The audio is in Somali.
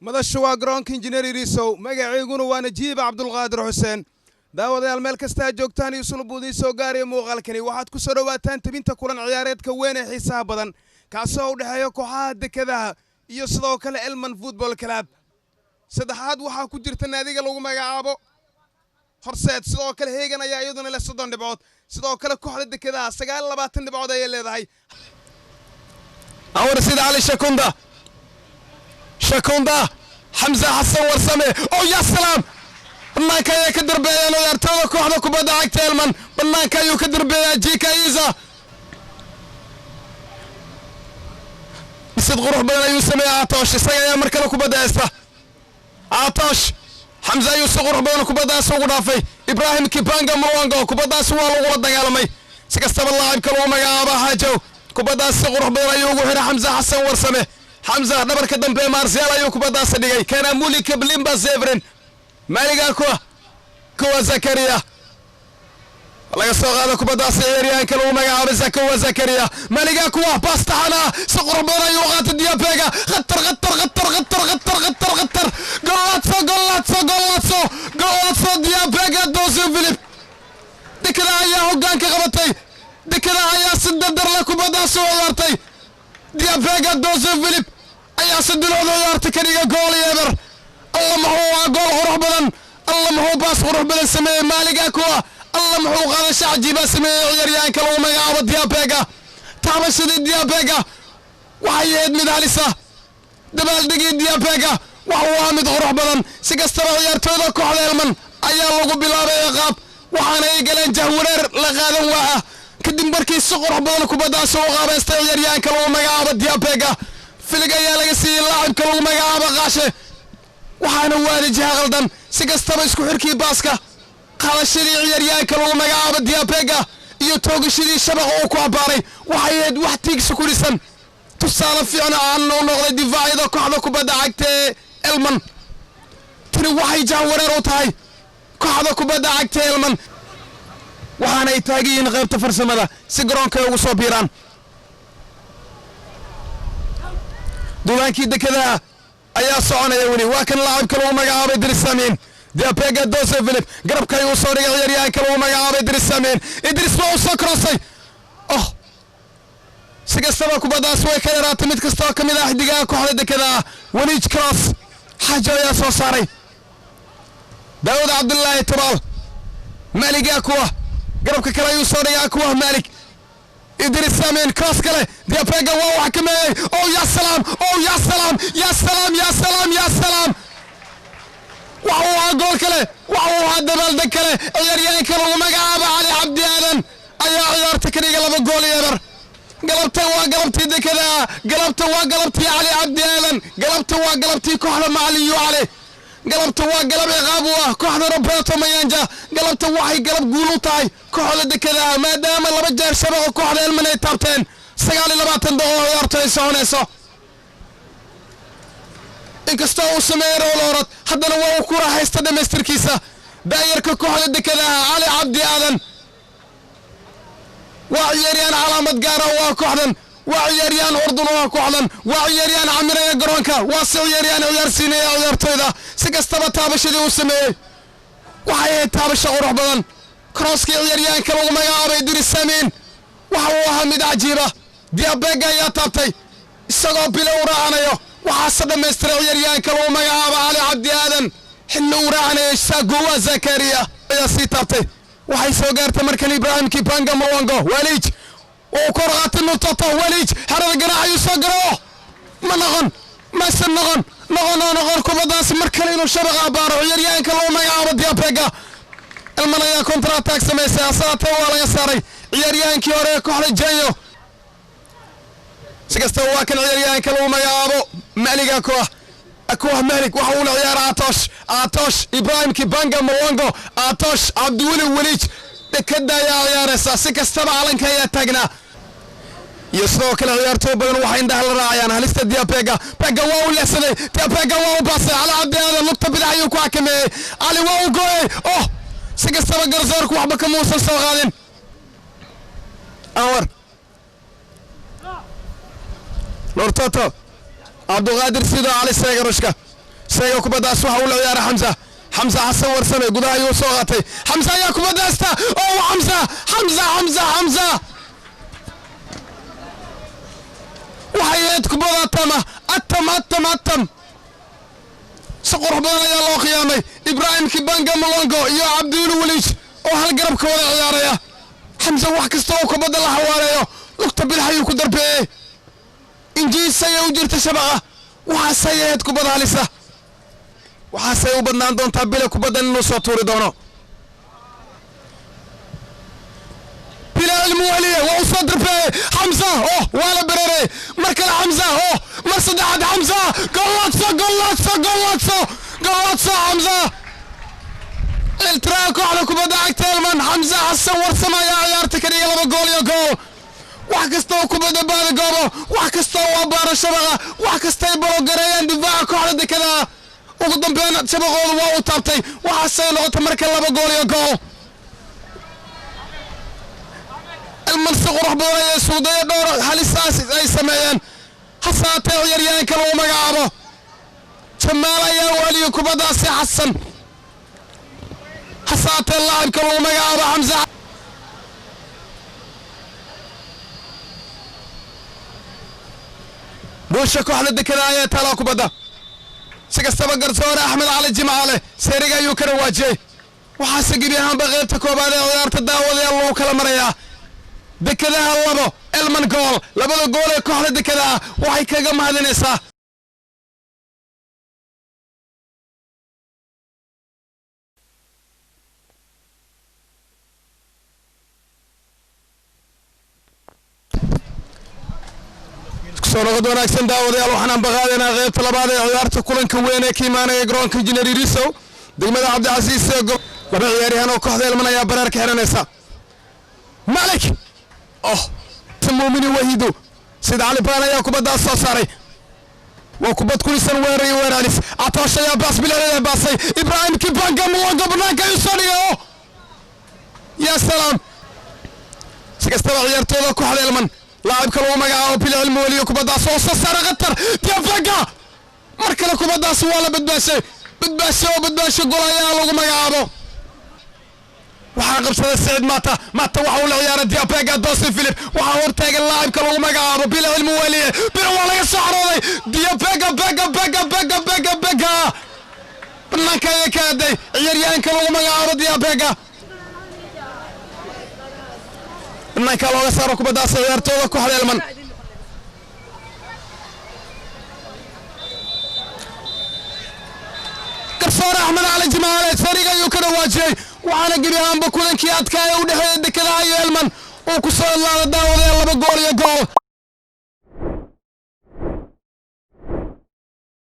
Madasha waa garoonka Injineer Irisow. Magaciiguna waa Najiib Cabdulqaadir Xuseen. Daawadayaal, meel kasta aad joogtaan iyo sulub idiin soo gaaraya muuqaalkani, waxaad ku soo dhowaataan tebinta kulan ciyaareedka weyn ee xiisaha badan, kaasoo u dhexeeya kooxaha Dekedaha iyo sidoo kale Elman Football Club. Saddexaad waxaa ku jirta naadiga lagu magacaabo Horseed. Sidoo kale Heegan ayaa iyaduna leh 30 dhibcood. Sidoo kale kooxda Dekedaha 29 dhibcood ayay leedahay. Awar Sida Cali Shakunda, Shakunda, Xamse Xasan Warsame oo ya salaam, banaanka ayay ka darbeeyeen ciyaartooyda kooxda kubadda cagta Elman. Banaanka ayuu ka darbeeyaa Jika Isa. Sid qurux badan ayuu sameeyey Caatoosh. Isaga ayaa mar kale kubadda haysta. Caatoosh Xamse ayuu si qurux badan kubaddaas ugu dhaafay. Ibraahim Kipanga Murwango, kubaddaas waa lagula dagaalamay. Si kastaba laacibka lagu magacaabo Xaajow kubaddaas si qurux badan ayuu ugu xiray Xamse Xasan Warsame. Xamse dhabarka dambe Marsial ayuu kubaddaas dhigay. Kanamuli Kablimba Severin Maliga kuwa kuwa Zakaria laga soo qaado kubaddaas ciyaaryahanka lagu magacaabo Zakowa Zakaria. Maliga kuwa bastaxana si qurux badan ayuu qaatay. Diapega, khatar, khatar, khatar, khatar, khatar, khatar, khatar! Golazzo, golazzo, golazzo, golazzo! Diapega Dosu Philip. Dekada ayaa hoggaanka qabatay. Dekada ayaa si dardarle kubaddaas u ciyaartay. Diapega Dosu Philip ayaa si dilooda ciyaartay, ka dhiga gool iyo eber. Alla muxuu waa gool qurux badan! Alla muxuu baas qurux badan sameeyey Maaliga kuwa! Alla muxuu qaadasho cajiiba sameeyey ciyaaryahanka lagu magacaabo Diapega! Taabashadii Diapega waxay ahayd mid halisa. Dabaaldegii Diapega waxa uu ahaa mid qurux badan. Si kastaba ciyaartooyda kooxda Elman ayaa lagu bilaabay ciqaab, waxaana ay galeen jahwareer la qaadan waa kadib markii si qurux badan kubaddaasi u qaabaystay ciyaaryahanka lagu magacaabo Diapega. Filig ayaa laga siiyey laacibka lagu magacaabo Qaashe, waxaana waaday jiha qaldan. Si kastaba isku xirkii baaska, qaadashadii ciyaaryahanka lagu magacaabo Diapega iyo toogashadii shabaqa uu ku abbaaray waxay ahayd wax tiigsi ku dhisan. Tusaale fiican aan u noqday difaacyada kooxda kubadda cagta ee Elman. Tani waxay jahwareer u tahay kooxda kubadda cagta ee Elman, waxaana ay taagan yihiin qaybta farsamada si garoonka ay ugu soo biiraan. Duulaankii Dekadaha ayaa soconaya weli. Waa kan laacibka lagu magacaabay Idris Samin. Diapega Dose Philip garabka ayuu soo dhigay ciyaaryahanka lagu magacaabay Idris Samin. Idris waa uu soo crossay. Oh, si kastaba kubaddaas way ka yaraatay mid kasta oo ka mid ah xidigaha kooxda Dekada. Weliij cross Xaajo ayaa soo saaray. Daawud Cabdullaahi Tubaal, Maaliga kuwa garabka kale ayuu soo dhigay kuwa Maalik. Idris Samin, cross kale. Diapega waa wax kameeyey! Oh ya salaam! Oh ya salaam, ya salaam, ya salaam, ya salaam! Waxa uu ahaa gool kale, waxa uu ahaa dabaaldeg kale. Ciyaaryahanka lagu magacaabo Cali Cabdi Aadan ayaa ciyaarta ka dhiga 2-0. Galabta waa galabtii Dekada, galabta waa galabtii Cali Cabdi Aadan, galabta waa galabtii kooxda Macalin Yu Cali, galabta waa galab ciqaab u ah kooxda Roberto Mayanja. Galabta waxay galab guul u tahay kooxda Dekada, maadaama laba jeer shabaqa kooxda Elman ay taabteen 29 daqiiqo ciyaarto ay soconayso. Inkastoo uu sameeyey rooloorad, haddana waa uu ku raaxaysta dhammaystirkiisa daayarka kooxda Dekadaha Cali Cabdi Aadan. Waa ciyaaryahan calaamad gaara waa kooxdan, waa ciyaaryahan urdun waa kooxdan, waa ciyaaryahan camiraya garoonka, waa si ciyaaryahan ciyaarsiinaya ciyaartooyda. Si kastaba taabashadii uu sameeyey waxay ahayd taabasho qurux badan. Crosskii ciyaaryahanka lagu magacaabay Idris Samin waxa uu ahaa mid cajiiba. Diabega ayaa taabtay isagoo bilo u raacanayo, waxaase dhammaystiray ciyaaryahanka lagu magacaabo Cali Cabdi Aadan xilli uu raacanayay. Sagowa Zakaria ayaa sii taabtay, waxay soo gaartay markan Ibraahim Kipanga Mwango. Waliij uu kor qaatay Nutoto. Waliij xerada ganaax ayuu soo garo. Ma noqon, mase noqon, noqon oo noqon kubaddaasi mar kale inuu shabaqa abaaro ciyaaryahanka lagu magacaabo Diapega. Elman ayaa counter attack samaysay, asaatee waa laga saaray ciyaaryahankii hore ee kooxda Janyo. Si kastaba waa kan ciyaaryahanka lagu magacaabo Maliga koox kuwa Malik, waxa uuna ciyaara Atosh, Atosh, Ibrahim Kibanga Mwango, Atosh Cabdiweli Weliij. Dekada ayaa ciyaaraysa. Si kastaba calanka ayaa taagnaa iyo sidoo kale ciyaartooy badan waxay indhaha la raacayaan halista Diapega. Bega waa uu leexsaday. Diapega waa uu baasay. Cali Cabdi Aadan lugta bidix ayuu ku xakameeyey. Cali waa uu gooyey. Oh, si kastaba garsoorku waxba kama uusan soo qaadin. Anwar Lortoto, Cabduqaadir Sido Cali Seegarushka. Seega kubaddaas waxa uu la ciyaara Xamsa. Xamsa Xasan Warsame gudaha ayuu soo qaatay. Xamsa ayaa kubadda haysta. Oh, Xamsa, Xamsa, Xamsa, Xamsa, waxay ahayd kubadda atama, atam, atam, atam. Si qurux badan ayaa loo khiyaamay Ibraahim Kibanga Mulongo iyo Cabdiweli Weliij oo hal garab ka wada ciyaaraya. Xamse wax kasta oo kubadda la xawaareeyo, lugta bidix ayuu ku darbeeyey, injiis ayay u jirta shabaqa. Waxaasay ahayd kubadda halisa, waxaasay u badnaan doontaa Bile kubaddan inuu soo tuuri doono. Bile Cilmi Weliye waa u soo darbeeyey Xamsa. Oh, waa la bereerey. Mar kale Xamsa. Oh, mar saddexaad Xamsa! Golaadso, golaadso, golaadso, golaadso, Xamsa! Iltiraa kooxda kubadda cagta Elman. Xamsa Xasan Warsame ayaa ciyaarta ka dhigay 2 gool iyo gool. Wax kasta oo kubadda baada goobo, wax kasta oo waa baara shabaqa, wax kasta ay balogareeyaan difaaca kooxda Dekada, ugu dambeyn shabaqoodu waa uu taabtay. Waxaasay noqotay marka 2 gool iyo gool. Elman si qurux badan ayay suudaya, dhowr halisaas ay sameeyeen. Hase haatee ciyaaryahanka lagu magacaabo Jamaal ayaa u celiyay kubaddaasi Xasan. Hase haatee laacibka lagu magacaabo Xamsa. Guusha kooxda Dekada ayaa taalaa kubadda. Si kastaba garsoore Axmed Cali Jimcaale seeriga ayuu ka dhawaajiyey. Waxaase gebi ahaanba qaybta koobaad ee ciyaarta, daawadayaal, lagu kala marayaa Dekadaha 2, Elman gool. Labada gool ee kooxda Dekadaha waxay kaga mahadinaysaa. Soo noqod wanaagsan, daawadayaal. Waxaan ambaqaadaynaa qaybta labaad ee ciyaarta, kulanka weyn ee ka imaanaya garoonka Injineer Irisow, degmada Cabdicasiis. Laba ciyaaryahan oo kooxda Elman ayaa bareerka xiranaysa. Malik, oh, Muumini Wahidu. Sida Cali Baan ayaa kubaddaas soo saaray. Waa kubad kulisan weerar iyo weeraris. Catoosh ayaa baas bilaaleeda baasay. Ibraahim Kibanga Mulongo banaanka ayuu soo dhigay. Oh, ya salaam! Si kastaba ciyaartooda kooxda Elman, laacibka lagu magacaabo Bili Cilmi Weliyo kubaddaas oo soo saaray, khatar Diabaga! Mar kale kubaddaas waa la badbaashay, badbaashay oo badbaashay. Gol ayaa lagu magacaabo waxaa qabsaday Siciid Mata. Mata waxa uu la ciyaaray Diabega Dosi Philip. Waxaa hortaagan laacibka lagu magacaabo Bili Cilmi Weliye. Bili waa laga soo carooday. Diabega, bega, bega, bega, bega, bega! Banaanka ayay ka aaday ciyaaryahanka lagu magacaabo Diabega. Banaanka looga saaro kubaddaas ciyaartooda kooxda Elman. Garsoore Axmed Cali Jimaale sariga ayuu ka dhawaajiyey. Waxaana gebi ahaanba kulankii adkaa ee u dhexeeya Dekadaha iyo Elman uu ku soo idlaada, daawadayaal, 2 gool iyo gool.